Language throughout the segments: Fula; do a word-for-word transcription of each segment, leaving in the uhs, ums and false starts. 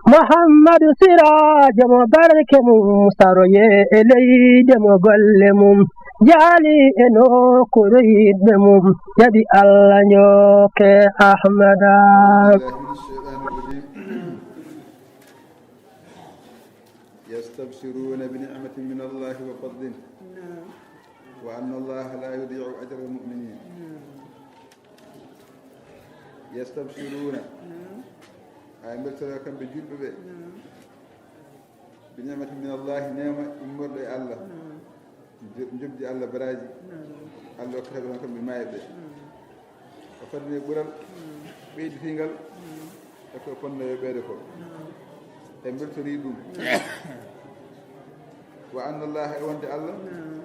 Muhammadu Siraajo mo barke mum, saroye e leyde mo golle mum, jaali e nokkuure yiɗɓe mum, jaɓi Allah njooke Ahmada. بالله من الشيطان الرجيم. يستبشرون بنعمة من الله وفضل. نعم. وأن الله لا يضيع أجر المؤمنين. نعم. يستبشرون. نعم. Ay mbeltoro kamɓe julɓe ɓe. نعم. بنعمة من الله, neema immorɗo e Allah. نعم. Njo-, njoɓdi Allah baraaji. نعم. Allah okkata ɓe kamɓe maayɓe. نعم. O fadani ɓural, نعم, ɓeyditingal, نعم, e ko ponno yoɓeede ko. نعم. E mbeltori ɗum. نعم. وأن الله, e wonde Allah, نعم,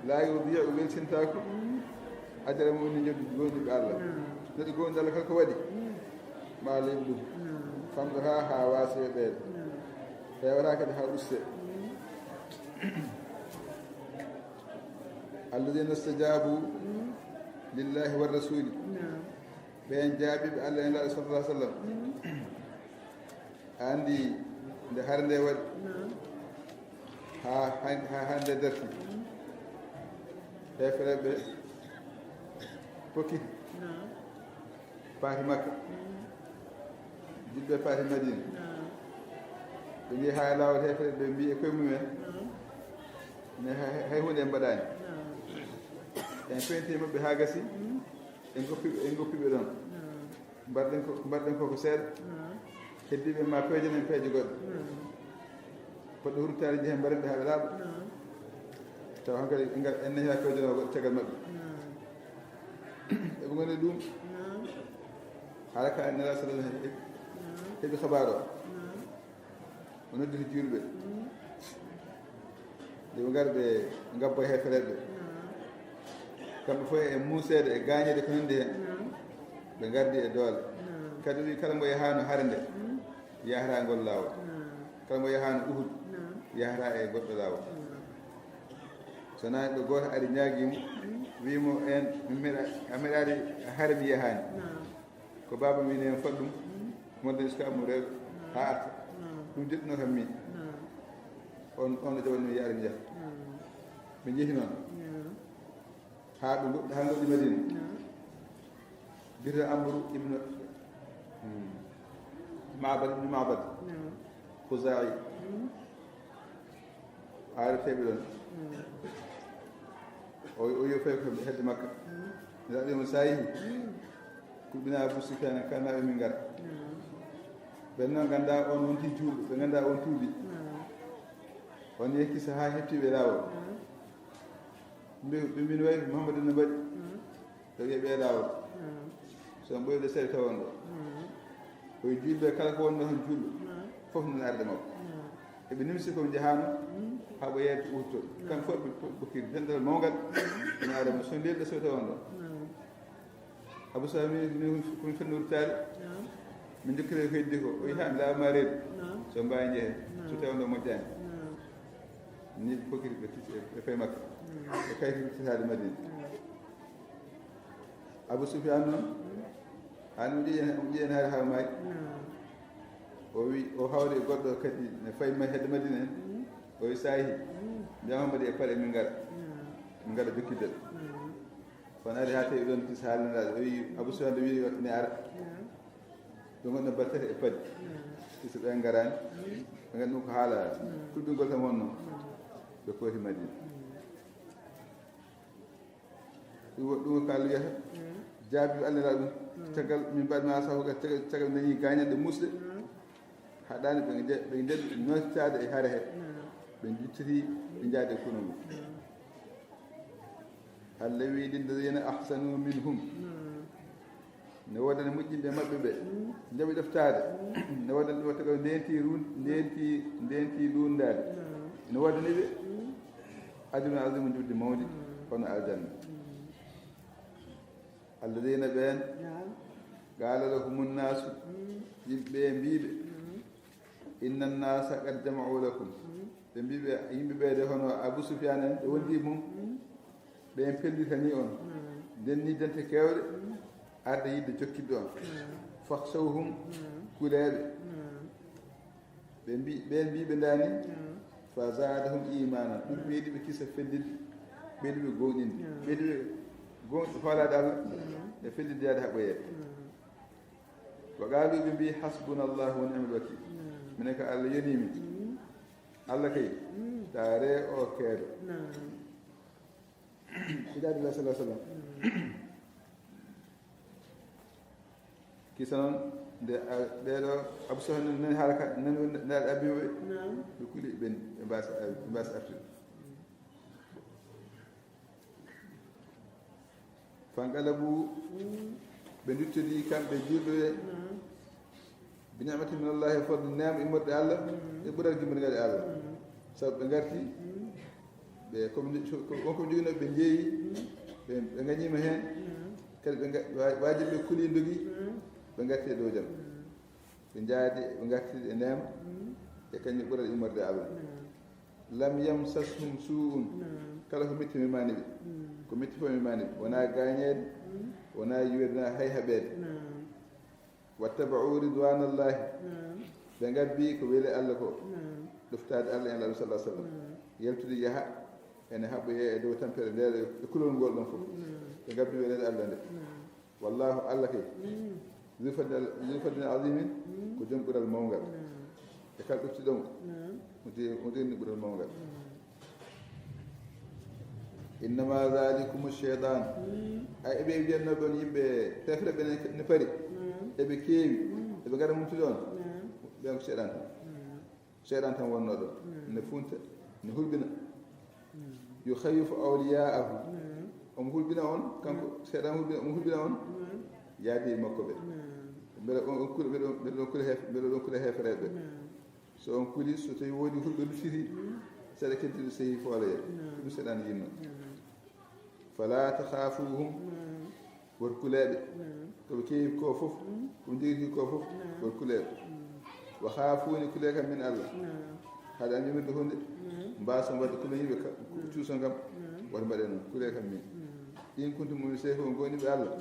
لا يضيع, welsintaako, نعم, أجر المؤمنين, njoɓdi goonɗinɓe Allah. نعم. Neɗɗo goonɗinɗo Allah kala ko waɗi, نعم, ma leyɓe ɗum. نعم. Famɗata haa waasa yoɓeede. نعم. Heewata kadi haa uste. نعم. الذين استجابوا لله والرسول. نعم. Ɓeen jaabiiɓe Allah e Nulaaɗo sallallahu alaihi wasallam. نعم. A anndi nde hare nde waɗi. نعم. Haa han-, haa hannde darti. نعم. Heefereɓe pokkiti. نعم. Paati Makka. نعم. Julɓe paati Madina. نعم. Ɓe njehi haa laawol heefereɓe ɓe mbii e koye mumen. نعم. Mais hay, hay huunde en mbaɗaani. نعم. En feñti e maɓɓe haa gasi. نعم. En goppi, en goppi ɓe ɗoon. نعم. Mbaɗɗen ko, mbaɗɗen ko ko seeɗa. نعم. Heddiiɓe ma peejonen peeje goɗɗe. نعم. Poɗɗo hurtaade njehen mbaɗen ɓe haa ɓe laaɓa. نعم. Tawa hankadi en ngar-, en nehira peejono goɗɗo caggal maɓɓe. نعم. Eɓe ngoni ɗum. نعم. Haala ka Nelaaɗo sallallahu alaihi wasallam نعم. Heɓi xabaar o. نعم. O nodditi juulɓe. نعم. Nde ɓe ngari ɓe ngabba heefereɓe. نعم. Kamɓe fof e muuseede e gaañeede ko nanndi heen. نعم. Ɓe ngardi e doole. نعم. Kadi wi kala mo yahaano hare nde, نعم, yahra ngol laawol. نعم. Kala mo yahaano Uhud, نعم, yahra e goɗɗo laawol. نعم. So wonaa neɗɗo gooto ari ñaagii mo, نعم, wii mo en, mi meɗa-, a meɗaali hare mi yahaani. نعم. Ko baaba mi ne en fot ɗum, نعم, modde iska mo rew, نعم, haa arta. نعم. Ɗum joɗɗino kam min. نعم. On, on no jaɓani mi yaade mi yaha. نعم. Ɓe njehi noon. نعم. Haa ɓe goɗɗi, haa ngoɗɗi Madina. نعم. Biyetee Amru ibnu, hmm, Ma'bad ibnu Ma'bad. نعم. Khuzaa'i. نعم. Aareteeɓe ɗoon. نعم. O, o yo fayi ko hedde Makka. نعم. Ndaa ɓe mo saayi. نعم. Kuɓina Abu Sufyaan, kanaaɓe min ngara. نعم. Ɓen noon nganndaa on wonti juulɗo, ɓe nganndaa on tuubi. نعم. On yekki sahaa heɓtiiɓe laawol. نعم. Mbi-, ɓe mbino wayi Muhammad no mbaɗi. نعم. Ɓe wiya ɓe laawol. نعم. So on ɓooyde seeɗa tawa on ɗo. نعم. O wiyi juulɓe kala ko wonno heen juulɗo. نعم. Fof nan arde makko. نعم. Eɓe nimsi ko ɓe njahaano. نعم. Haa ɓe yeeto Uhud to. نعم. Kam fof ɓe po-, ɓokkiri dental mawngal. نعم. Ina arde mo so leelɗo so tawa on ɗo. نعم. Abu Sufyaan mi, mi, ko mi fenno ruttaade. نعم. Min jokkira ko heddi ko. O wiyi haa mi laaɓa ma reedu. نعم. So mbaawi njehen. نعم. So tawa on ɗo moƴƴaani. نعم. Ni ɓe fokkiti ɓe titi e, e fay Makka. نعم. Ɓe kayti ruttitaade Madina. نعم. Abu Sufyaan noon, haa o ƴeewi heen, o ƴeewi heen haa maayi. نعم. O wi, o hawri e goɗɗo kadi ne fayi ma hedde Madina en. نعم. O wi saahi, نعم, mbiyama mbaɗi e paɗe min ngara. نعم. Min ngara jokkidde. نعم. Kono ari haa tawi ɗoon kis haalniraaɗo, o wi Abu Sufyaan wi ne ara. نعم. Ɗum wonno battere e paɗi. نعم. Kis ɓe ngaraani. نعم. Ɓe nganndu ko haala. نعم. Tuddugol tan wonno. نعم. Ɓe kooti Madina. نعم. Ɗum wo-, ɗum ko Kaalu wiyata. Mm. Jaabi Allah la ɗum. Mm. Caggal min mbaɗi ma sahu ga caggal, caggal nani gaañanɗe musɗe. Mm. Haɗaani ɓe nde-, ɓe ndeɗi nootitaade e hare he. Mm. Ɓe njuttiti, ɓe njaadi e konu ngu. Mm. Allah wi: "Lilladiina ahsanu minhum." Mm. Ne woodani moƴƴinɓe maɓɓe ɓe. Mm. Njaɓi ɗoftaade. Mm. Ne woodani ɓe watta ko ndeenti run-, ndeenti, ndeenti luundaade. Mm. Ne woodani ɓe. Mm. Ajrun aziimun, njuɓdi mawndi, mm, kono aljanna. Mm. Alladiina ɓeen, naam, qaala lahumu nnaasu, mm, yimɓe ɓe mbii ɓe, mm, inna nnaasa qad jama'u lakum. Mm. Ɓe mbii ɓe, yimɓe ɓe de hono Abu Sufyaan en, ɓe wondi mum, mm, ɓeen pellitanii on. Mm. Ndenni dente keewɗe, mm, arde yiɗde jokkidde on. Mm. Fakhshawhum, kulee ɓe. Ɓe mbi, ɓeen mbi ɓe ndaani. Fa zaadahum iimaanan, ɗum ɓeydi ɓe kisa felliti, ɓeydi ɓe gooŋɗinde, ɓeydi ɓe gooŋ-, hoolaade Allah, e felliti yaade haɓɓoyeede. Wa qaalu, ɓe mbi, hasbunallahu wa ni'mal wakiil. Minen ko Allah yonii min. Allah kay, taaree o keedo. Ko jaadi Allah sallallahu alaihi wasallam. Kisa noon, nde a-, ɓeeɗo Abu Sufyaan nani haala ka, nani wonde nde aɗa abbi ɓe, ɓe kuli ɓe, ɓe mbaasa, ɓe mbaasa artude. Fanqalabu, ɓe nduttodii kamɓe juulɓe ɓe, bi ni'matin min Allahi, fodde neema immorde Allah, e ɓural gimmirgal e Allah. Sabu ɓe ngarti, ɓe, ko ɓe njo-, ko, won ko ɓe njoginoo, ɓe njeeyi, ɓe, ɓe ngañiima heen, kadi ɓe nga-, wa-, waajirɓe kulii ndogii, ɓe ngarti e dow jam. Ɓe njaadi, ɓe ngarti e neema, e kañum ɓural immorde e Allah. Lam yamsashum suu'un, kala ko metti memaani ɓe. Ko metti fof memaani ɓe. Wonaa gaañeede, wonaa yuweede, wonaa hay haɓeede. Wattaba'u ridwaanallahi. Ɓe ngabbi ko weli Allah ko. Ɗoftaade Allah en Laaɗo sallallahu alaihi wasallam. Yaltude yaha, ene haɓɓoyee e dow tampere nde e kulol ngol ɗon fof. Ɓe ngabbi weleede Allah nde. Wallahu, Allah kay. Zu fadlin, zu fadlin azimin, ko jom ɓural mawngal. E kala ɗoftiiɗo mo, o de-, o denni ɓural mawngal. Innama zalikum shaytan. Ay, eɓe wiyannoo ɓe on yimɓe tefre ɓe ne, ne pari. Eɓe keewi. Eɓe ngara mumtude on. Ɓen ko seyɗan tan. Seyɗan tan wonnoo ɗon. Ne funta, ne hulɓina. Yukhawwifu awliya'ahu. Omo hulɓina on, kanko seyɗan hulɓina, omo hulɓina on. Yaadi e makko ɓe. Mbele on, on kula, mbele on, mbele on kula hef-, mbele on kula heefereeɓe. So on kuli, so tawi woodi hulɓe luttiti, seeɗa keddiiɗo sehi fooloye. Ɗum seyɗan yinno. Fala takhafuhum. Wot kulee ɓe. Ko ɓe keewi ko fof, ko ɓe njogiti ko fof, wot kulee ɓe. Wa khafuni, kulee kam min Allah. Haade am yamirde hunde, mbaason waɗde ko yimɓe ka, cuuson kam, wata mbaɗe noon, kulee kam min. In kuntum mu'minin, so tawi ko on goonɗinɓe Allah,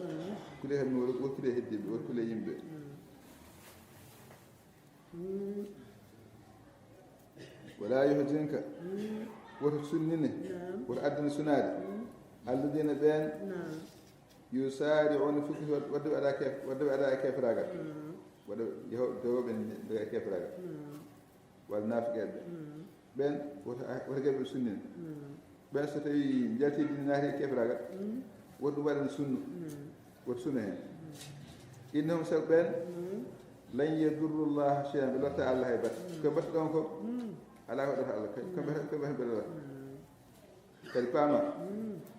kulee kam min, wot, wot kulee heddiiɓe, wot kulee yimɓe. Wala yahzunka, woto sunnine, woto addane sunaade, alladina ɓeen, yusari'una fil kufri, wadde ɓe ada kef-, wadde ɓe ada e keeferaagal, wadde yaho-, dogooɓe e keeferaagal, walla naafiqeeɓe ɓeen. Ɓeen woto, woto geɓe sunnine. Ɓeen so tawi njalti diine naati e keeferaagal, woto ɗum waɗan sunnu, woto sunna heen. Innahum, sabu ɓeen, lan yadurru llaha shay'an, ɓe lorta Allah hay batte. Ko ɓe mbaɗata ɗon ko, alaa ko waɗata Allah, ko ɓe, ko ɓe mbaɗata ɓe lorta. Kadi paama,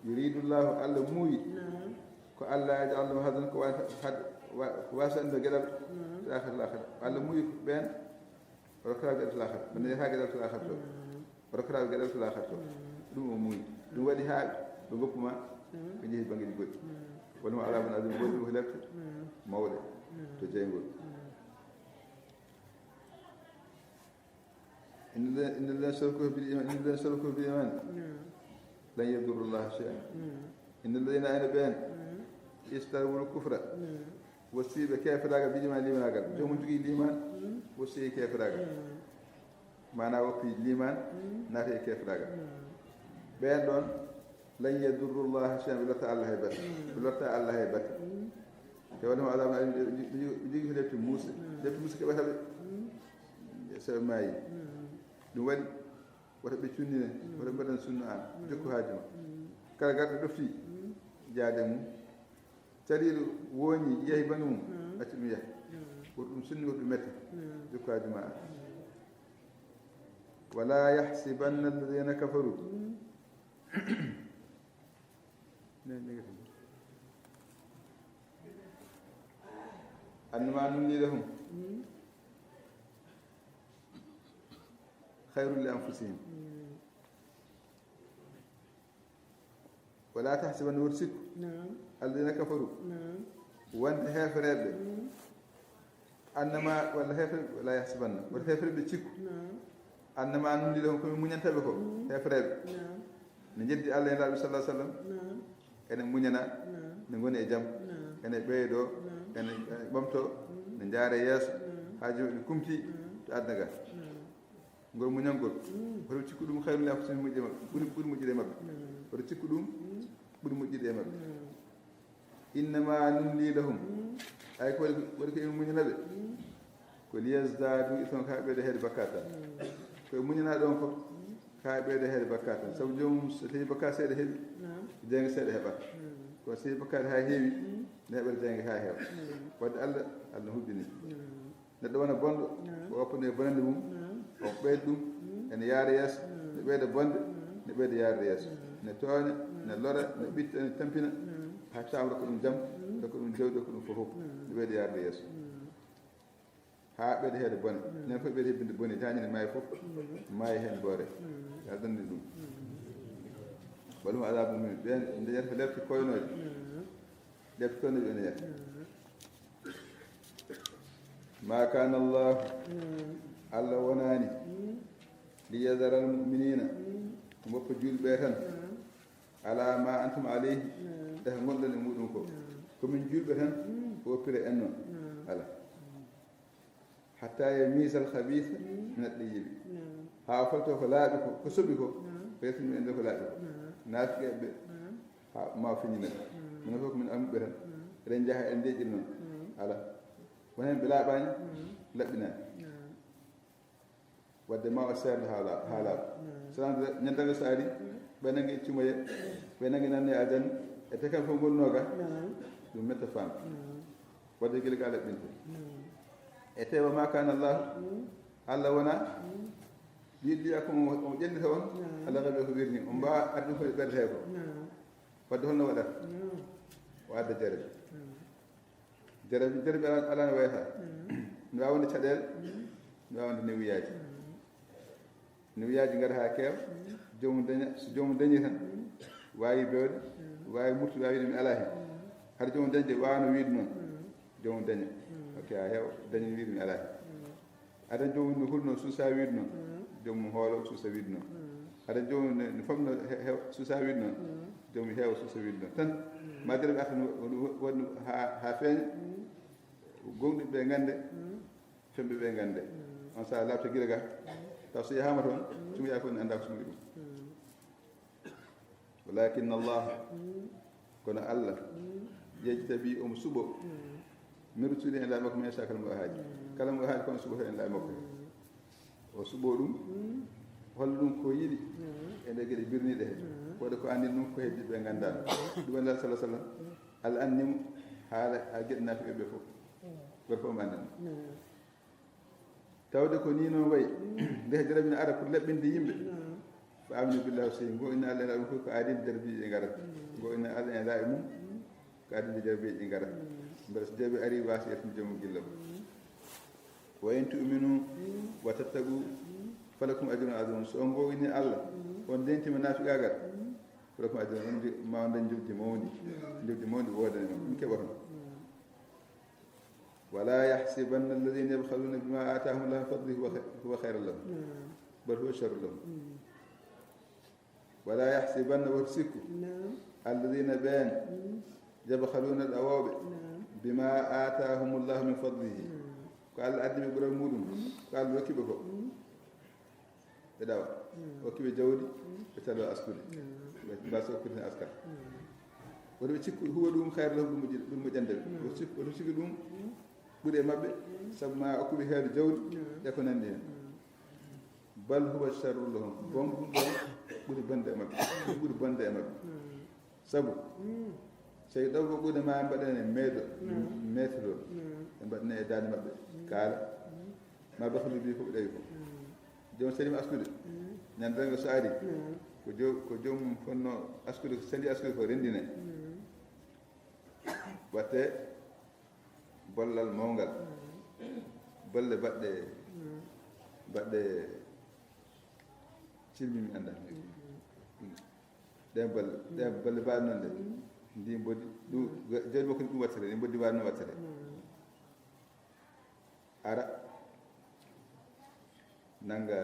yuridu llahu, Allah muuyi, ko alla yaj'ala lahum hazan, ko wa-, had-, wa-, wasande geɗal, fil akhirati, akhira. Allah muuyi ko ɓeen, o rokkata geɗal fil akhira. Ɓe nehata geɗal fil akhira to. O rokkata geɗal fil akhira to. Ɗum o muuyi. Ɗum waɗi haa ɓe ngoppu ma, ɓe njehi banngeeji goɗɗi. Wala ma azabun azim, woni ko lepte mawɗe to jeyngol. Inna alladhina, inna alladhina ishtaraku bil iman, inna alladhina ishtaraku bil iman lan yadurru llaha shay'an. Inna alladhina, ene ɓeen, ishtarawul kufra, wosiiɓe keeferaagal, bil iman, liimanaagal. Joomum jogii liiman, wosii keeferaagal. Maanaa woppi liiman, naati e keeferaagal. Ɓeen ɗoon, lan yadurru llaha shay'an, ɓe lorta Allah hay batte. Ɓe lorta Allah hay batte. Te wala ma azabun alim, ɓe jogii, ɓe jogii ko lepte muusɗe. Lepte muusɗe keɓata ɓe. Ɓe so ɓe maayi. Ɗum waɗi, wota ɓe cunnine, wota ɓe mbaɗan sunna an. Jokku haaju ma. Kala garɗo ɗofti, jaade mum. Caliiɗo wooñi, yehi bannge mum, accu ɗum yaha. Woto ɗum sunni, woto ɗum metta. Jokku haaju ma an. Wala yahsibanna alladhina kafaru. Annama numli lahum khayrun li anfusihim. Wala tahsibanna, woto sikku, alladhina kafaru, wonde heefereeɓe, annama, walla heefere, wala yahsibanna, woto heefereeɓe cikku, annama numli lahum, ko min muñanta ɓe ko, heefereeɓe. Ne njeddi Allah e Nulaaɗo sallallahu alaihi wasallam, ene muñana, ne ngoni e jam, ene ɓeydoo, Ene ɓamto, ne njaara yeeso, haaji maɓɓe kumti to aduna ga. Ngol muñangol, hoto cikku ɗum khayrun li anfusihim, moƴƴi maɓɓe, ɓuri, ɓuri moƴƴude maɓɓe. Hoto cikku ɗum ɓuri moƴƴude e maɓɓe. Innama numli lahum, ay ko waɗi, waɗi ko emin muñana ɓe, ko liyazdadu isman, ka ɓeyda heede bakkat tan. Ko e muñana ɗon ko, ka ɓeyda heede bakkat tan. Sabu joomum, so tawi bakkat seeɗa heɓi, jeyge seeɗa heɓat. Kono so tawi bakkat ha heewi, ne heɓata jeyge ha heewa. Wadde Allah, Allah no huɓɓini. Neɗɗo wona bonɗo, o oppanee bonannde mum, o ɓeyda ɗum, ene yaara yeeso, ne ɓeyda bonde, ne ɓeyda yaarde yeeso. Ne tooña, ne lora, ne ɓitta, ne tampina, haa tawa rokka ɗum jam, rokka ɗum jawdi, rokka ɗum fof fof, ne ɓeyda yaarde yeeso. Haa ɓeyda heɓde bone. Nen fof ɓeyda hebbinde bone, taa ñande maayi fof, maayi heen boore. Yo Allah dandu ɗum. Walahum adabun muhin. Ɓeen ndeñata ko lepte koynooje. Lepte koynooje ɓe ndeñata. Ma kana Allahu, Allah wonaani, li yadara al mu'minina, ko mboppa juulɓe tan, ala ma antum alayhi, e ko ngonɗon e muɗum ko. Ko min juulɓe tan, o woppira en noon. Ala. Hatta yamiza al khabitha min at tayyibi. Haa o falto ko laaɓi ko, ko soɓi ko, o yaltina e nder ko laaɓi ko. Naafiqeeɓe ɓe, haa ma o feññina ɓe. Minen fof ko min almuɓɓe tan. Eɗen njaha, eɗen ndeƴƴina noon. Ala. Won heen ɓe laaɓaani, laɓɓinaani. Wadde ma o seerda haa laaɓa, haa laaɓa. Salam, ñande nde so ari, ɓe nangi e cumoye, ɓe nangi nanne e aljanna, e te kam fof ngonnoo ga, ɗum metta faam. Wadde gila ga laɓɓinte. E tewa ma kana Allah, Allah wona, yiɗi ko omo, omo ƴellita on, Allah gabe ko wirni, on mbaawa addu ko ɓerde he ko. Wadde holno waɗata? O adda jarabi. Jarabi, jarabi ala, ala no wayata. No waawi wonde caɗeele, no waawi wonde newiyaaji. Newiyaaji ngara haa keewa, joomum daña, so joomum dañi tan, waawi bewde, waawi murtude, waawi wiide mi alaa heen. Hade joomum dañde, waawno wiide noon, joomum daña. Ok, a heewa, dañi wiide mi alaa heen. Adan joomum no hulno suusa wiide noon, joomum hoolo suusa wiide noon. Adan joomum ne, ne famno he-, he-, suusa wiide noon, joomum heewa suusa wiide noon. Tan, ma jarabi arta no, no, no, ha, ha feeña, gonɗinɓe ɓe ngannde, femɓe ɓe ngannde. On saaha laaɓta gila ga, taw so yahaama toon, cumoyaa fof ne annda ko cumoyi ɗum. Walakin Allah, kono Allah, yejtabi, omo suɓo, min rusuli, e laaɓi makko, man yasha, kala mo o haaji. Kala mo o haaji, kono suɓoto e laaɓi makko. O suɓo ɗum, holla ɗum ko yiɗi, e nder geɗe birniiɗe he. Ko waɗi ko anndin ɗum, ko heddi ɓe nganndaano. Ɗum en Laaɗo sallallahu alaihi wasallam, Allah anndimo haala, haa geɗe naafiqe ɓe fof. Ɓe fof mo anndin. Tawde ko nii noon wayi, nde jarabi ne ara pour laɓɓinde yimɓe. Fa aminu billahi, so ngo inna Allah, ɗum ko adii nde jarabi ɗi ngara. Ngo inna Allah en laaɓi mum, ko adii nde jarabi ɗi ngara. Mbele so jarabi ari, waasi yaltinde joomum gilla mum. Wa in tu'minu wa tattaqu, falakum ajrun azim. So on ngoowini Allah, on dentima naafiqaagal, falakum ajrun, on njo-, ma on dañ njoɓdi mawndi. Njoɓdi mawndi woodani on, ɗum keɓoton. Wala yahsibanna alladhina yabkhaluna bima atahum Allahu min fadlihi huwa khay-, huwa khayran lahum, bal huwa sharrun lahum. Wala yahsibanna, woto sikku, alladhina, ɓeen, yabkhaluna, ɗawooɓe, bima atahum Allahu min fadlihi, ko Allah addi ɓe ɓural muɗum, ko Allah rokki ɓe ko. Ɓe ɗawa. Okki ɓe jawdi, ɓe calo askude. Ɓe mbasa okkude heen askar. Woto ɓe cikku, huwa ɗum khayran lahum, ɗum moƴƴi, ɗum moƴƴande ɓe. Woto cikku, woto sikki ɗum ɓuri e maɓɓe, sabu ma okkuɓe heedo jawdi, e ko nanndi heen. Bal huwa sharrun lahum. Bon, ɗum ɗon ɓuri bonde e maɓɓe. Ɗum ɓuri bonde e maɓɓe. Sabu, so tawi ɗo ko ɓurde ma mbaɗen e meedo, meetodol, ɓe mbaɗna e daande maɓɓe, kaala, ma bakhilu bi, ko ɓe ɗawi ko. Joom seli ma askude, ñande rengo so ari, ko jo-, ko joomum fonno askude, ko seli askude ko renndine. Watte bollal mawngal, bolle baɗɗe, baɗɗe cilmi mi annda. Ɗen balle, ɗen balle mbaɗi noon de. Ndi mboddi, ɗum, jawdi makko ɗum wattere, ndi mboddi mbaɗi noon wattere. Ara, nannga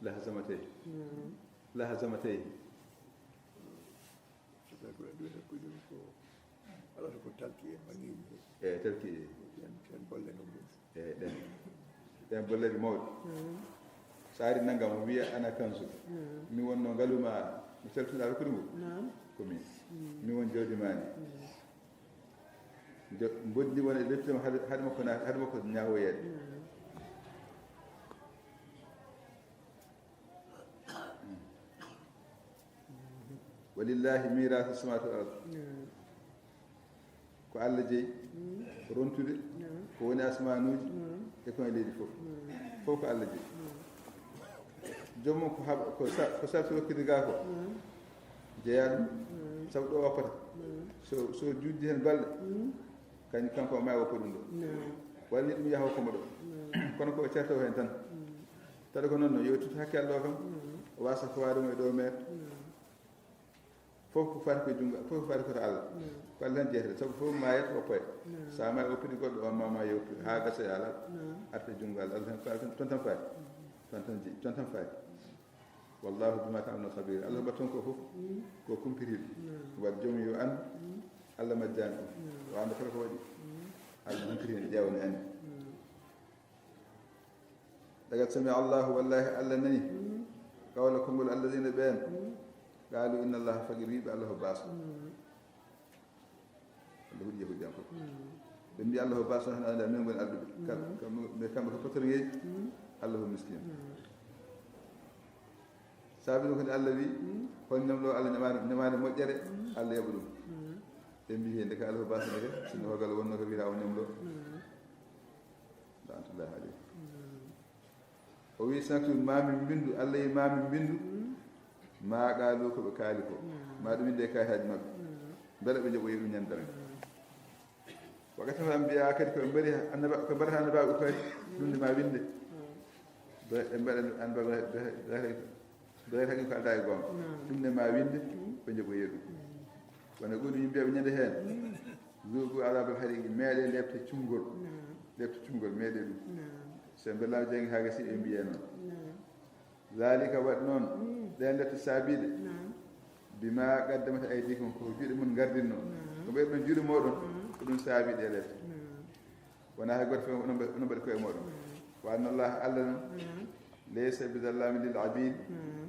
lahazamatey. Lahazamatey. Sabu ko ɗum ko, alaa ko talki e ɓangiji. E telki e ɗen bolle ɗum ɗum. E ɗen. Ɗen bolleeji mawɗi. So ari nanngam o wiya ana kansu. Mi wonno ngaluma mi teltuɗa rokkude ngu. Ko min. Mi won jawdi maani. Mboddi wona e leptiram hade makko naati hade makko ñaawoyeede. Walillahi mirasu samawati wal ard. Ko Allah jeyi rontude ko woni asmanuuji e ko e leydi fof. Fof ko Allah jeyi. Joom mum ko haɓa ko sa- ko salti rokkude gaa ko jeyaa ɗum. Sabu ɗo wappata so so juutdi heen balɗe kañum kanko o ma woppa ɗum ɗo. Walla ni ɗum yaha hokkuma ɗo. Kono ko o carto heen tan. Taɗa ko noon no yo tut hakke Allah o kam. O wasa ko waɗum e ɗo meer. Fof ko fati ko junngo fof ko fati ko to Allah. Ko Allah tan jeeyata sabu fof maayat woppoya. Sa ma woppini goɗɗo on mama yewtu ha gasa e ala. Arta junngo Allah Allah tan fati ton tan fati. Ton tan jeyi ton tan fati. Wallahu bima ta'maluna khabir. Allah ba ton ko fof ko kumpitiiɗo. Waɗ joom yo an Allah majjani ɗum. O anda kala ko waɗi. Allah hankiri heen ƴeewani andi. Daga sami Allahu wallahi Allah nani qawla konngol alladina ɓeen qaalu inna Allaha faqir wiɓe Allah ko baaso. Allah huɗi yahudiyan fof. Ɓe mbi Allah ko baaso tan anda min ngoni arduɓe. Mais kamɓe ko potoryeji Allah ko miskin. Sabi ɗum kadi Allah wi hol ñamlo Allah ñamaade moƴƴere Allah yaɓa ɗum. Ɓe mbi hende ka Allah ko baaso neke sinno hogal wonno ko wira o ñamlo. Laanatullahi aleykum. O wi santu mamin mbindu Allah yi mamin mbindu ma qaalu ko ɓe kaali ko ma ɗum winde e kayitaaji maɓɓe. Mbela ɓe joɓoyi ɗum ñandere. Wakati fa mbiya kadi ko mbari annaba ko mbari annaba ko kadi ɗum de ma winde. Ɓe mbaɗa annaba ɓe tawi ko alda e goonga. Ɗum de ma winde ɓe joɓoyi ɗum. Wona ɗum yimɓe ɓe ñande heen. Zuqu azabal hariqi meeɗe lepte cumgol. Lepte cumgol meeɗe ɗum. So mbelama jangi ha gasi ɓe mbiye noon. Zalika waɗi noon ɗen lepte saabiɗe. Bima qaddamat aydikum ko juuɗe mun ngardinno. Ko ɓeyɗon juuɗe moɗon ko ɗum saabi ɗe lepte. Wona hay goto few onon mbaɗi koye moɗon. Wa anna Allah Allah noon laysa bi zallami lil abid.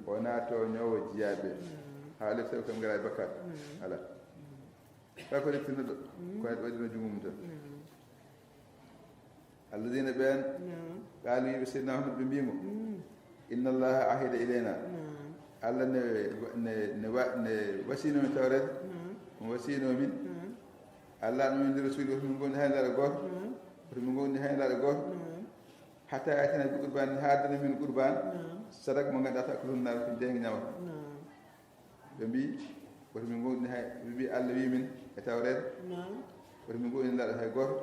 Wona to ñowo jiyaɓe. Ha lepte kam ngara e bakkat. Ala. Kala ko reftinɗo ɗo ko waɗino junngo mum tan. Alladina ɓeen qaalu yiɓe seydina Ahmad ɓe mbimo inna allaha ahida ilayna. Allah ne ne ne wa- ne wasino min tawrede. Omo wasino min. Allah no min rasuli woto min gondi hay laaɗa gooto. Woto min gondi hay laaɗa gooto. Hatta yatina bi qurban haddana min qurban. Sadak mo ganduɗa ta kulun nar ko jeygi ñawata. Ɓe mbi woto min gowɗini hay ɓe mbi Allah wi min e tawreede. Woto min gowɗini laaɗo hay gooto.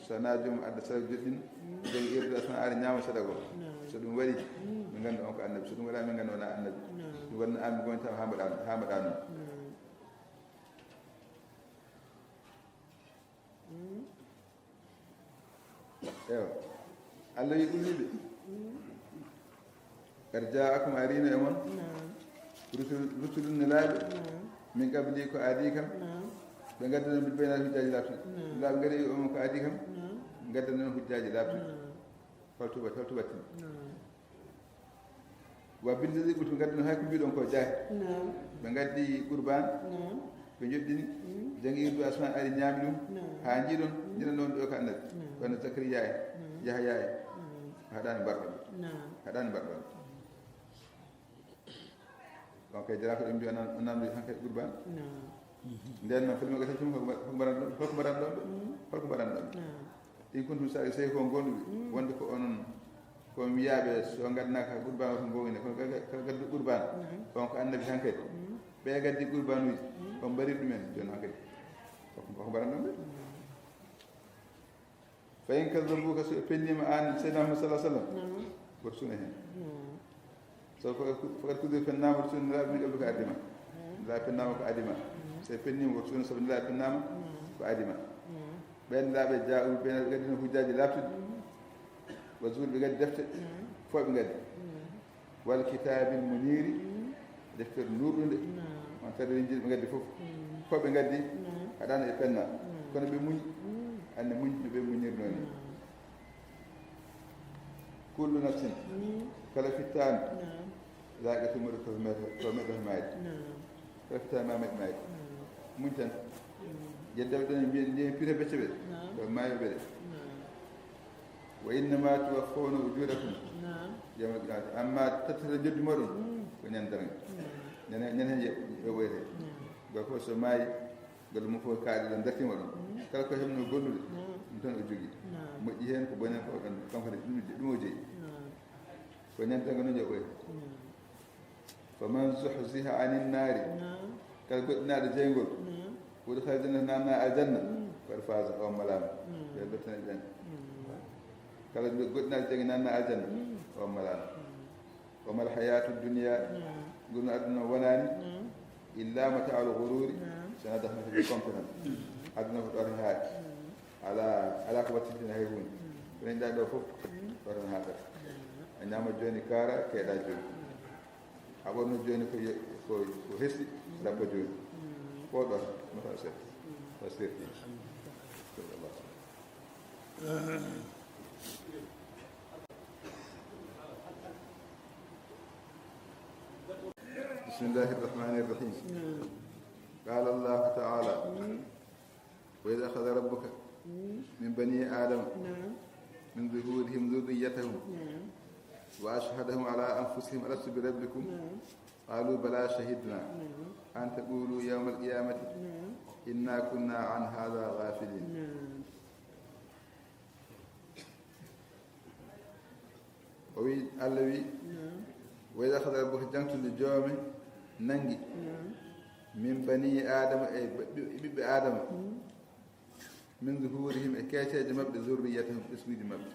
So wona joomum adda sara joɗɗin jogi irde tan ari ñaama sadago. So ɗum waɗi min nganndu on ko annabi so ɗum waɗa min nganndu wona annabi. Ɗum waɗno an mi goñtama ha mbaɗa ha mbaɗa noon. Ewa. Allah wi ɗum wiɓe. Qad ja'akum arino e mon. Rusul rusulun nelaaɓe. Min qabli ko aadi kam. Ɓe ngaddanon bil bayinati hujjaaji laaɓtuɗi. Laaɓe ngari wi on ko aadi kam. Ngaddanon hujjaaji laaɓtuɗi. Holto holto wattin. Wa billadi ɓurti ɓe ngaddi no hay ko mbiɗon ko jaari. Ɓe ngaddi qurban. Ɓe joɗɗini. Jangi irdu asman ari ñaami ɗum. Ha jiɗon jiɗan ɗon ɗo ko annabi. Kono Zakariya e Yahya e haɗani mbarɗon. Haɗani mbarɗon. Donc e jara ko ɗum mbiya nan nanɗo hanke qurban. Nden noon foti maɓɓe tan tuma holko mbaɗan ɗon holko mbaɗan ɗon ɗo holko mbaɗan ɗon. In kuntum sa sey ko gonduɓe wonde ko onon ko on wiyaɓe so gaddanaka qurban oto gowine kono kala gaddu qurban on ko annabi hankadi. Ɓe gaddi qurbanuji on mbari ɗumen joni hankadi koko mbaran ɗon ɓe. Fa in kazzabuka so ɓe pennima an seydina Muhammad sallallahu alaihi wasallam woto suna hen. Sabu fakat kudir fennama to sunni laaɓi min qabli ko addi ma. Laaɓi fennama ko addi ma. So ɓe pennima woto suna sabu laaɓi fennama ko addi ma. Ɓen laaɓe ja'u ɓen ɓe gaddino hujjaaji laaɓtuɗi. Wa zuur ɓe gaddi defte fof ɓe gaddi. Wal kitabil muniri deftere nurɗunde. On tawde rinjiri ɓe gaddi fof fof ɓe gaddi. Haɗano e penna kono ɓe muñi. Anne muñ no ɓe muñirnoo ni. Kullu nafsin, kala fittaandu, zaa'iqatul mawti, ko meeɗo, ko meeɗo maayde. Kala fittaandu ma meeɗo maayde. Muñ tan. Yeddaɓe ɗon mbiyen, mbiyen pire becce ɓe. Ko maayooɓe de. Wa innama tuwaffawna ujurakum yawmal qiyamati. Amma tattata joddi moɗon ko ñande darnga. Ñande, ñande hen yo, yo ɓoyte. Gorko fof so maayi, golle mum fof kaaɗe ɗon dartima ɗon. Kala ko heɓno gollude, ɗum tan o jogii. Moƴƴi hen ko boni hen ko ɗon, kanko ne ɗum, ɗum o jeyi. Ko ñande darnga noon yo ɓoyte. Faman zuhziha anin naari, kala goɗɗinaaɗo jeyngol, udkhila jannata, naatna aljanna, faqad faaza, o wammalaama. Ɓe lottanaaɓe ɓen. Kala goɗɗinaaɗo jeyngol, naatna aljanna, o wammalaama. Wa mal hayatu dunya, ngurndan aduna wonaani, illa mata'ul ghururi, so wonaa dahmata ɓe kompe tan. Aduna ko ɗoto haaɗi. Alaa, alaa ko wattintina hay huunde. Ko nani ɗaa ɗo fof, ɗoto tan haaɗata. A ñaama jooni, kaara, keeɗa jooni. A ɓorno jooni ko ye-, ko, ko hesɗi, rabba jooni. Ko ɗoto, mata sef. Ko sef. بسم الله الرحمن الرحيم. قال الله تعالى: وإذ أخذ ربك من بني آدم من ظهورهم ذريتهم وأشهدهم على أنفسهم ألست بربكم؟ قالوا بلى شهدنا أن تقولوا يوم القيامة إنا كنا عن هذا غافلين. O wi, Allah wi, wa idh akhadha rabbuka, jangtunde joome nangi, min bani Adama, e ɓiɓɓe, ɓiɓɓe Adama, min zuhurihim, e keeceeje maɓɓe, zurriyatahum, ɓesnguuji maɓɓe.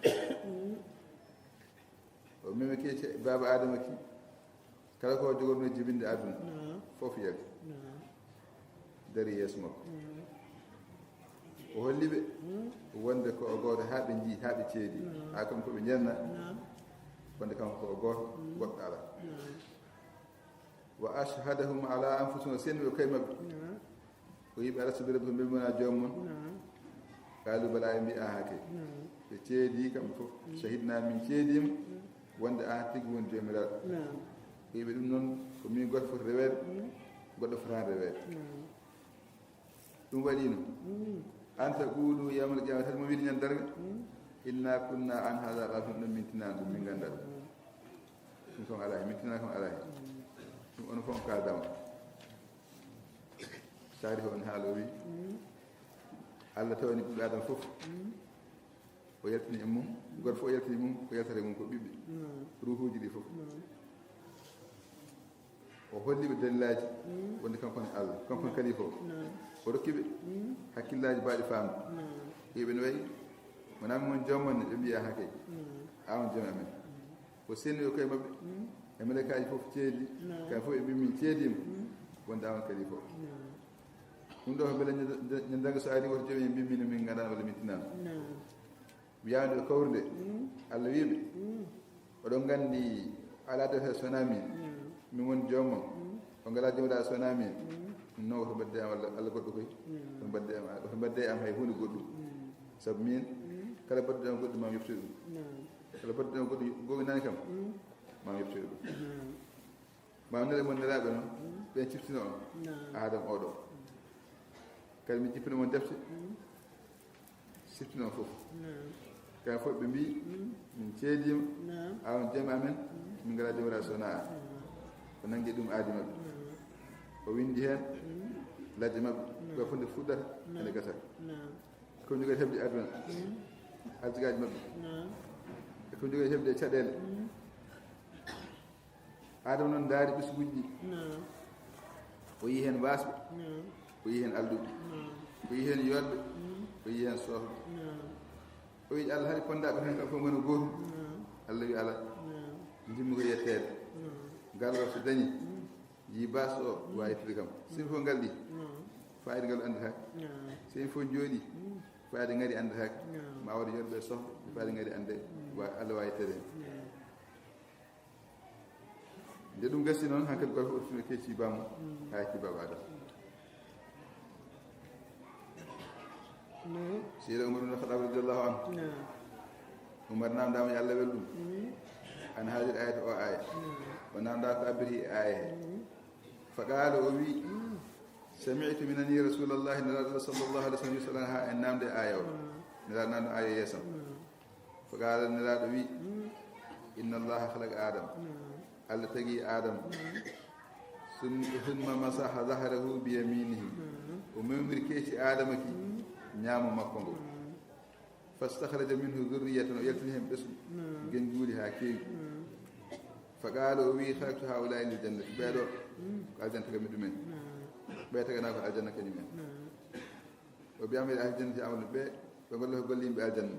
O memi keece baaba Adama ki, kala ko jogorno jibinde aduna, fof yari. Dari yeeso makko. O holli ɓe wonde ko o gooto, haa ɓe njii, haa ɓe ceedi, haa kam ko ɓe njenna, wonde kanko ko o gooto, goɗɗo alaa. Wa ashhadahum ala anfusihim, o seedini ɓe koye maɓɓe. O wi ɓe, alastu bi rabbikum, mbeɗa mi wona joom mon? Qaalu bala, ɓe mbi, aha kay. Ɓe ceedi kamɓe fof. Shahidna, min ceediima wonde aan tigi woni Joomiraaɗo. O wi ɓe, ɗum noon ko min gooto foti reweede, goɗɗo fotaani reweede. Ɗum waɗiino. An taqulu yawmal qiyamati, hade mo wiide ñande darnga, inna kunna an hada ghafilin, ɗum min tinaani ɗum, min nganndaa ɗum. Ɗum kam alaa heen, min tinaani kam alaa heen. Ɗum onon fof on kaaldama. Taarih on haala o wi, Allah tawani ɓiɓɓe Adama fof. O yaltini e mum, gooto fof o yaltini mum, ko yaltata e mum ko ɓiɓɓe. Ruuhuuji ɗi fof. O holli ɓe dalilaaji wonde kanko ne Allah, kanko ne kalifa o. O rokki ɓe hakkillaaji baaɗi faamde. Ɓe ɓe no wayi, wonaa min woni joom mon ne? Ɓe mbiya, haa kay, a on joom amen. O seedini ɓe koye maɓɓe, e malaykaaji fof ceedi, kamɓe fof ɓe mbi, min ceediima wonde a on kalifa o. Ɗum ɗo ko mbele ñande, ñande darnga so ari, woto joom en mbi, min, min nganndaa walla min tinaani. Wiyaande e kawrude, Allah wi ɓe, oɗon nganndi alaa defte so wonaa min, min woni joom mon, on ngalaa joomiraaɗo so wonaa min. Ɗum noon woto mbaɗde am Allah, Allah goɗɗo koy, woto mbaɗde am, woto mbaɗde am hay huunde goɗɗum. Sabu min, kala mbaɗduɗo am goɗɗum, ma mi yoftoy ɗum. Kala mbaɗduɗo am goɗɗum, goonginani kam, ma mi yoftoy ɗum. Ma nelɗo mon nelaaɓe noon, ɓen ciftino on, Aadama oɗo. Kadi mi jippino mon defte, siftino on fof. Kamɓe fof ɓe mbi, min ceediima, a on joom amen, min ngalaa joomiraaɗo so wonaa an. O nanngi ɗum aadi maɓɓe. O winndi heen lajje maɓɓe, ko fof nde fuɗɗata, ene gasata. E ko njogori heɓde aduna, arjigaaji maɓɓe. E ko njogori heɓde e caɗeele. Aadama noon ndaari ɓesnguuji ɗi. O yii heen waasɓe. O yii heen alɗuɓe. O yii heen yooɗɓe. O yii heen soofɓe. O wi, Allah, haɗi pondaaɓe heen kam fof ngona gootum? Allah wi, alaa. Njimmi ko yetteede. Ngal o so dañi, yii baasɗo o, waawi yettude kam. So yimɓe fof ngalɗi, fayida ngal anndataake. So yimɓe fof njooɗi, fayida ngari anndataake. Ma waɗa yooɗɓe e soofɓe, fayida ngari annde, wa-, Allah waawi yetteede heen. Nde ɗum gasi noon, hankadi gorko o rutino keeci bammum, haa yettii baaba Adama. Seydi Umar ibn Khattab radiyallahu anhu. Umar namdama, yo Allah welɗum, an hadil ayata, o aya. O namda ko abbiti e aya he. Faqala, o wi, sami'tu, mi nani Rasulallahi, Nelaɗo sallallahu alaihi wasallam, yus'alu anha, en namde aya o. Nelaɗo namdo aya yeesam. Faqala, Nelaɗo wi, inna Allaha khalaqa Adam. Allah tagi Adam. Sum-, thumma masaha zahrahu bi yaminihi. O memri keeci Adama ki ñaamo makko ngo. Fastakhraja minhu dhurriyatan, o yaltini hen ɓesngu. Genjuuli haa keewi. Faqala, o wi, khalaqtu haula'i lil jannati, ɓeeɗo ko aljanna tagami ɗumen. Ɓe tagana ko aljanna kañum en. O bi amali ahli jannati amalu, ɓe, ɓe golla ko golle yimɓe aljanna.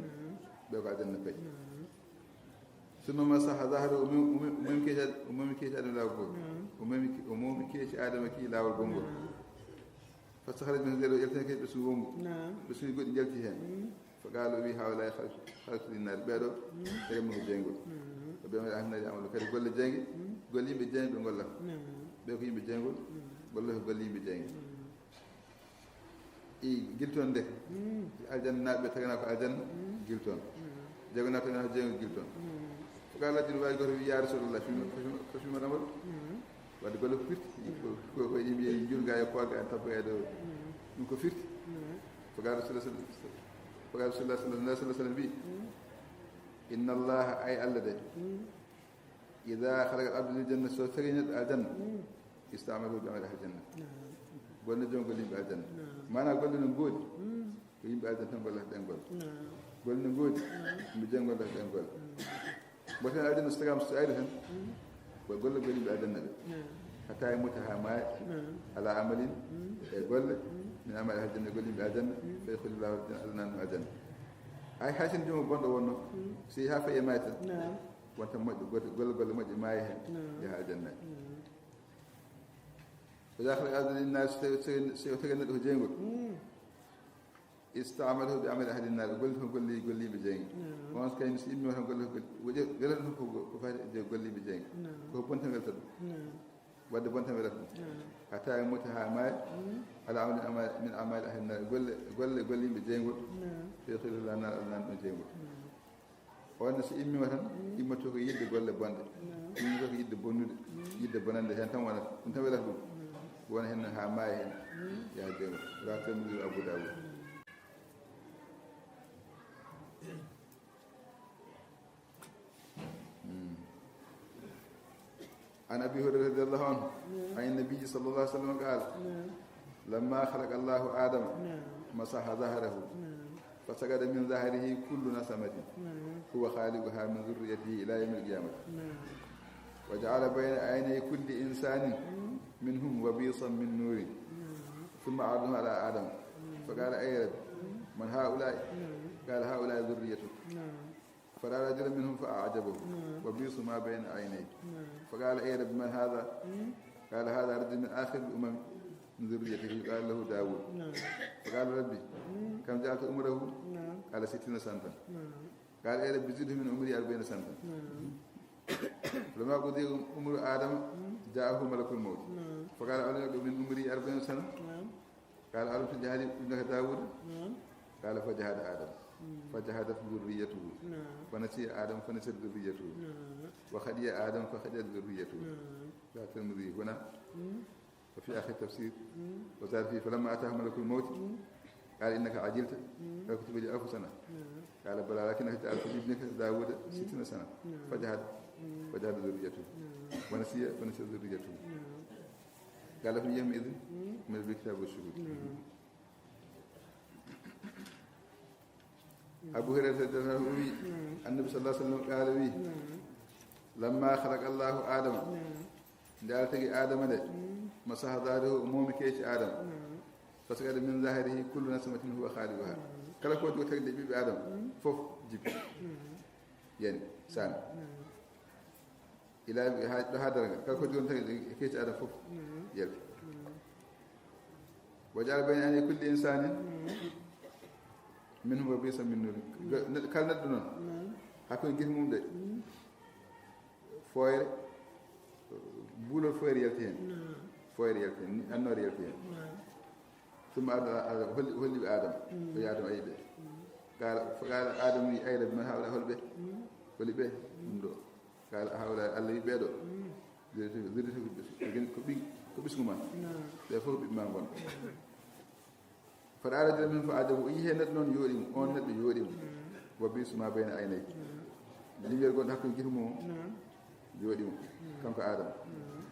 Ɓe ko aljanna pay. Summa masaha zahrahu, o mem-, o mem-, o memi keeci Ad-, o memi keeci Adama laawol gol. O memi ke-, o memi keeci Adama ki laawol gol ngol. Fastakhraja minhu dhurriyatan, yaltini keeci ɓesngu wongu. Ɓesnguuji goɗɗi njalti hen. Faqala, o wi, haula'i khalaqtu, khalaqtu lin nar, ɓeeɗo tagami ko jeyngol. O bi amali ahli nari amalu, kadi golle jeynge, golle yimɓe jeynge ɓe gollata. Ɓe ko yimɓe jeyngol, golle ko golle yimɓe jeynge. I gilton de. Aljanna naaɓe tagana ko aljanna, gilton. Jeego naaɓe tagana ko jeego, gilton. Faqala rajulun, waaji gooto wi, ya Rasulallah, fima, fima, fima ɗamal? Wadde golle ko firti. Ko, ko, ko yimɓe njurga e koorga en tabba e ɗo. Ɗum ko firti. Faqala Rasulullah sallallahu, faqala Rasulullah sallallahu alaihi wasallam wi, inna Allaha, ay Allah de, idha khalaqa al-abda lil jannah, so tagi neɗɗo aljanna, istamalahu bi amali ahli jannah. Golle joom golle yimɓe aljanna. Maana golle no ngoodi, ko yimɓe aljanna tan gollata ɗen golle. Golle no ngoodi, yimɓe jeynge gollata ɗen golle. Mboten aljanna so tagama, so ari tan, ko golle golle yimɓe aljanna ɓe. Hatta yamuta, haa maaya, ala amalin, e golle, min amali ahli janna, golle yimɓe aljanna, fa yadkhulu Allahu aljanna, Allah nanno aljanna. Ay, hay sinno joom bonɗo wonno, so yehi haa fayi e maayde tan, wonta moƴƴo, golle, golle moƴƴe maaya hen, yaha aljanna. Wa idha khalaqa al-abda lin nar, so tawi, so tawi, so tawi neɗɗo ko jeyngol. Istamalahu bi amali ahli nar, golle ko golle, golle yimɓe jeynge. On so kay so immi tan golle, golle, golle tan ko, ko fati e golle yimɓe jeynge. Ko bonta welta ɗum. Wadde bonta welta ɗum. Hatta yamuta, haa maaya, ala amalin min amali ahli nar, golle, golle, golle yimɓe jeyngol. Fa yadkhulu Allahu nar, Allah nanno ɗum jeyngol. On ne so immiima tan, immoto ko yiɗde golle bonɗe. Immoto ko yiɗde bonnude, yiɗde bonande, heen tan wonata. Ɗum tan welata ɗum. Wona heen haa maaya heen. Yaha jeego. Rawahu Tirmidhi wa Abu Dawud. عن أبي هريرة رضي الله عنه عن النبي صلى الله عليه وسلم قال: لما خلق الله آدم مسح ظهره فسقط من ظهره كل نسمة هو خالقها من ذريته إلى يوم القيامة وجعل بين عيني كل إنسان منهم وبيصا من نور ثم عرضهم على آدم فقال: أي رب، من هؤلاء؟ قال: هؤلاء ذريتك. فرأى رجلا منهم فأعجبه وبيص ما بين عينيه. فقال: أي رب، من هذا؟ قال: هذا رجل من آخر الأمم من ذريتك يقال له داود. فقال: ربي، كم جعلت عمره؟ قال: ستين سنة. قال: أي ربي، زده من عمري أربعين سنة. فلما قضي عمر آدم جاءه ملك الموت فقال: أولم يقض من عمري أربعين سنة؟ قال: ألم تجهد ابنك داود؟ قال: فجهد آدم فجهدت ذريته فنسي آدم فنست ذريته وخطئ آدم فخطئت ذريته. رواه الترمذي هنا وفي آخر التفسير. وزاد فيه: فلما أتاه ملك الموت قال: إنك عجلت، قد كتب لي ألف سنة. قال: بلى، ولكنك جعلت لابنك داود ستين سنة فجهد، فجهدت ذريته ونسي، فنست ذريته. قال: فمن يومئذ أمر بالكتاب والشهود. Abu Hurairata radiyallahu anhu o wi, Annabi sallallahu alaihi wasallam qaala wi, lamma khalaqa Allahu Adama, nde Allah tagi Adama nde, masaha zahrahu, o moomi keeci Adama, fasaqata min zahrihi kullu nasmatin huwa khaliquha. Kala ko jogo tagde ɓiɓɓe Adama fof jibi, yani, saami. Ila ha, ɗo ha daraga. Kala ko joni tagi e keeci Adama fof yalti. Wa ja'ala bayna aynay kulli insanin minhum wabisan min nuri. Neɗɗo, kala neɗɗo noon, hakkunde gite mum ɗe, fooyre, buulol fooyre yalti heen. Fooyre yalti heen, annoore yalti heen. Summa arda Adam, holli, holli ɓe Adam. Mm. O wi'i Adam, ayi ɓe. Mm. Qala, fa qala Adam, wi'i, ay Rabbi, man haula, hol ɓe? Mm. Holi ɓe? Mm. Ɗum ɗo. Qala, haula, Allah wi'i ɓe ɗo. Mm. Zurriyatu, zurriyatu, ko ɓi-, ko ɓis-, ko ɓisngu ma. Naam. Ɓe fof ɓiɓɓe ma ngon. Mm. Fa ra'a rajulan minhum fa a'jabahu, o yi'i heen neɗɗo noon yooɗi mo, oon neɗɗo yooɗi mo. Mm. Wa bi'sa ma bayna aynayhi. Mm. Lumière gonɗo hakkunde gite mum o, naam, yooɗi mo, mm, kanko Adama. Mm.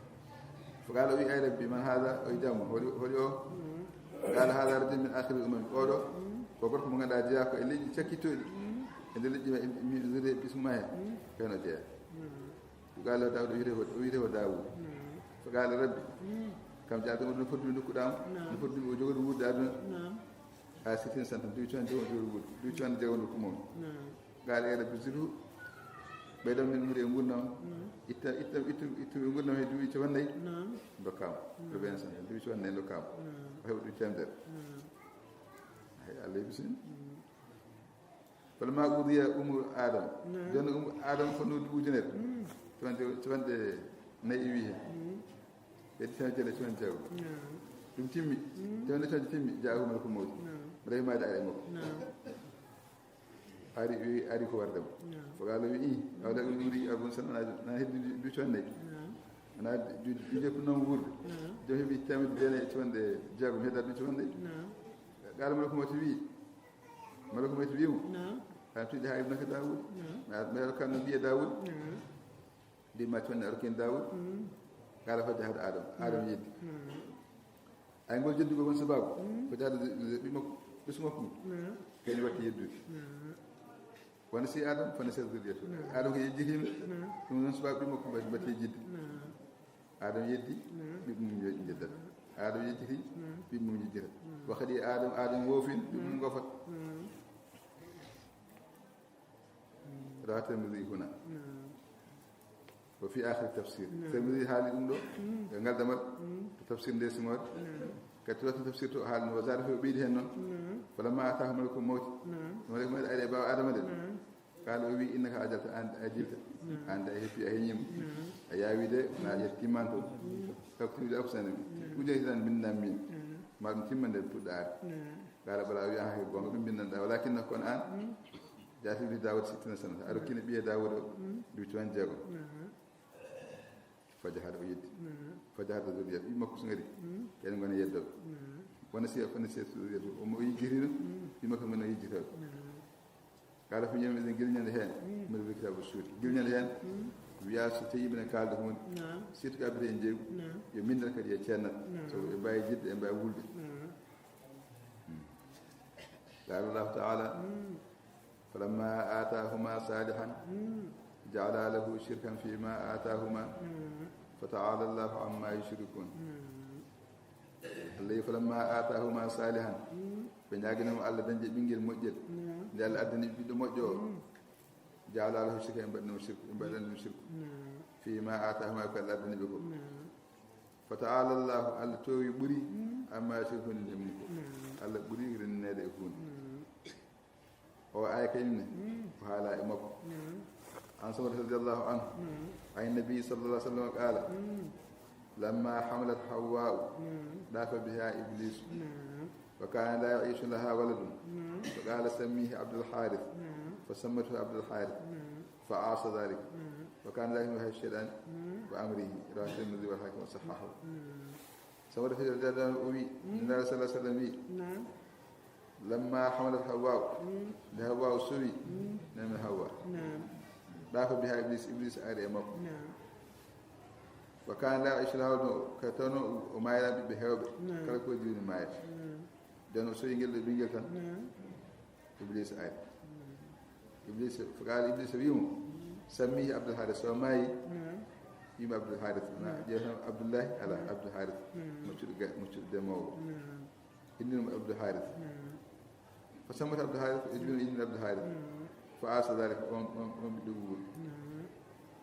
Fa qaala, o wi'i, ay Rabbi, man haadha? O wi'i, jam, holi, holi o? Mm. Qaala, haadha rajulun min aakhiril umam. Oɗo, mm, ko gorko mo ngannduɗaa jeyaa ko e leƴƴi cakkitooɗi. Mm. E nder leƴƴi ma, e, e, e zurriya ɓisngu ma heen. Mm. Heen o jeyaa. Mm. Ko Gaalo Daawuda o wiyetee ko, o wiyetee ko Daawuda. Naam. Ko Gaalo Rabbi. Mm. Kam jaatoo mo ɗum no foti ɗum ndokkuɗaa mo. Naam. No foti ɗum o jogori wuurde aduna. Naam. Haa sittin santam, duuɓi capanɗe jeegom o jogori wuurde. Duuɓi capanɗe jeegom ndokku mo. Naam. Gaalo e Rabbi zidhu. Ɓeydan min umri e nguurndam. Naam. Itta, itta, itta, itta e nguurndam he duuɓi cappanɗe nayi. Naam. Ndokkaa mo. Naam. Duuɓi vingt-cinq, duuɓi cappanɗe nayi ndokkaa mo. Naam. O heɓa duuɓi teemedere. Naam. Hay Allah e bisimilla. Mm. Falamma qudiya umru Adam. Naam. Jooni umru Adam fotnoo duuɓi ujunere. Mm. Capanɗe, capanɗe nayi e wiyi heen. Mm. Heddi tan jelle capanɗe jeegom. Naam. Ɗum timmi. Mm. Capanɗe capanɗe timmi, jaahu malakul mawti. Naam. Malaika maayde ari e makko. Naam. Ari, wi-, ari ko warde mo. Naam. Fo Gaalo wi, "Ih, awa daga ɗum ri abun san, ana, ana heddi du-, duuɓi capanɗe nayi." Naam. Ana du-, du-, duuɓi jeegom noon wuurde. Naam. Joom heɓi teemedde jeenayi e capanɗe jeegom, hedda duuɓi capanɗe nayi. Naam. Gaalo malakul mawti wi, Malakul mawti wi'i mo, naam, "A tuuɗi haa ibnaka Daawuda." Naam. Mi ar-, mi ar-, kan no mbiye Daawuda. Naam. Ndi ma tonni arkin Daawuda. Mm. Qala fa jahada Adam. Adam, naam, yeddi. Naam. Ay ngol jeddugol kon sababu. Mm. Ko jahada ɓi makko, ɓesngu makko ngu. Naam. Kayni watti yeddude. Naam. Wa nasiya Adam, fa nasiya zurriyatu. Naam. Adam ko yejjitiima. Naam. Ɗum noon sababu ɓi makko mbaɗi, mbaɗi yejjitde. Naam. Adam yeddi, naam, ɓiɓɓe mum yo-, njeddata. Adam yejjiti, naam, ɓiɓɓe mum njejjita. Naam. Wa qadi Adam, Adam woofin, ɓiɓɓe mum, naam, ngofat. Naam. Rawa Tirmidhi huna. Naam. Wa fi akhir tafsir. Naam. Tirmidhi haali ɗum ɗo, mm, e ngal damal, mm, to tafsir nde simoore. Naam. Kadi wata tafsir to haalno, wa zada fi o ɓeydi heen noon. Naam. Falamma ataahu malakul mawti. Naam. Malakul mawti ari e ɓaawo Adama de. Naam. Qala o wi, innaka ajalta, an a jilta. Naam. An a heppi, a heñiima. Naam. A yaawi de, na, mm, yettiman to. Mm. Faktubi li anfusina. Naam. Ujunere tan mbindan min. Naam. Ma ɗum timma nde puɗɗaare. Naam. Qala bala, o wi, aha, ko goonga ɗum mbindanɗaa. Walakin kono an, mm, jaati bi Daawuda sittina sana. A rokkino ɓiye Daawuda o, mm, duuɓi capanɗe jeegom. Naam. Fa jahada, o yeddi. Naam. Fa jahada zurriyatu, ɓiɓɓe makko so ngari, mm, ɓen ngona yeddooɓe. Naam. Wa nasiya, fa nasiya zurriyatu, o mo o yejjitino, mm, ɓiɓɓe makko ngona yejjitooɓe. Naam. Qala fi yawmin idhin, gila ñande heen, mm, min fil kitabi suuri. Gila ñande heen, mm, wiya so tawi minen kaalda huunde, naam, surtout ko abbiti en jeeygu, naam, yo mbindan kadi yo ceennat. Naam. Sabu ɓe mbaawi yejjitde, ɓe mbaawi wulde. Naam. Mm. Qala Allahu taala, mm. فلما آتاهما صالحا جعلا له شركا فيما آتاهما فتعالى الله عما يشركون. Allah wi, فلما آتاهما صالحا. Ɓe ñaaginoo mo Allah dañde ɓinngel moƴƴel. Nde Allah addani ɓiɗɗo moƴƴo o. جعلا له شركا, ɓe mbaɗani mo shirku, ɓe mbaɗani ɗum shirku. فيما آتاهما, ko Allah addani ɓe ko. فتعالى الله, Allah toowi ɓuri, عما يشركون, e mum ko. Allah ɓuri renneede e huunde. O aaya kañum ne, mm, ko haala e makko. Naam. An Samurata radiyallahu anhu, naam, an Nabi sallallahu alaihi wasallam qala, mm, lamma hamalat Hawwa'u, naam, dafa biha Iblis. Naam. Wa kana la ya'ishu laha waladun. Naam. Fa qala sammihi Abdul Harith. Naam. Fa sammathu Abdul Harith. Naam. Fa asa dhalik. Naam. Wa kana dhalika min wahyi shaytan, naam, wa amrihi. Rawahu Tirmidhi wal Hakim wa sahhahahu. Naam. Samurata radiyallahu anhu o wi, mm, Nulaaɗo sallallahu alaihi wasallam wi, naam, lamma hamalat Hawwa'u, mm, nde Hawwa'u sowi, mm, nami Hawwa. Naam. Dafa biha Iblis, Iblis ari e makko. Naam. Wa kana la ya'ishu laha waladun, ka tawno o maayra ɓiɓɓe heewɓe. Naam. Kala ko diwni maayra. Naam. Nden o sowi ngel ɗo ɓinngel tan. Naam. Iblis ari. Iblis, fa qala Iblis wi mo, sammihi Abdul Harith, so maayi, naam, wi'mo Abdul Harith. Na, naam, ƴeew tan Abdullahi, ala, naam, Abdul Harith. Naam. Moccuɗo ga-, moccuɗo demoowo. Naam. Innir mo Abdul Harith. Naam. Fa sammat Abdul Harith, e jooni innir Abdul Harith. Naam. Fa asa dhalika, on, on, on ɓiɗɗo wuuri. Naam.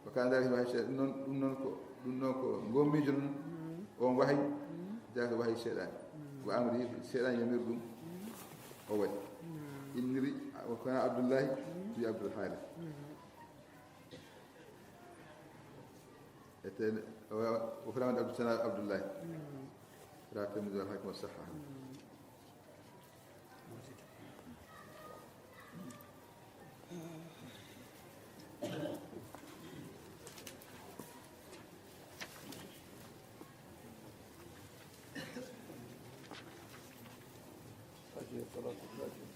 Wa kana dhalika min wahyi shaytan, ɗum noon, ɗum noon ko, ɗum noon ko ngol miijo noon, mm, on wahayi, mm, jaaka wahayi seyɗaani. Mm. Wa amri, seyɗaani yamiri ɗum, mm, o waɗi. Mm. Inniri, o kana Abdullahi, mm, wi Abdul Harith. Mm. Ete, o, o fulaama Abdul Sana Abdullahi. Mm. Rawahu Tirmidhi wal Hakim wa sahhahahu. Mm.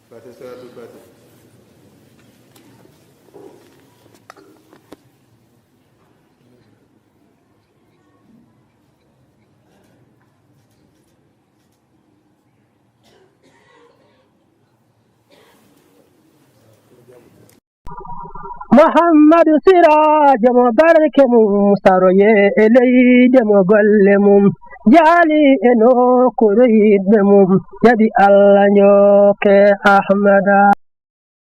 Fatiha, salatul Fatiha. Muhammadu Siraajo mo barke mum, saroye e leyde mo golle mum, jaali e nokkuure yiɗɓe mum, jaɓi Allah njokke Ahmada.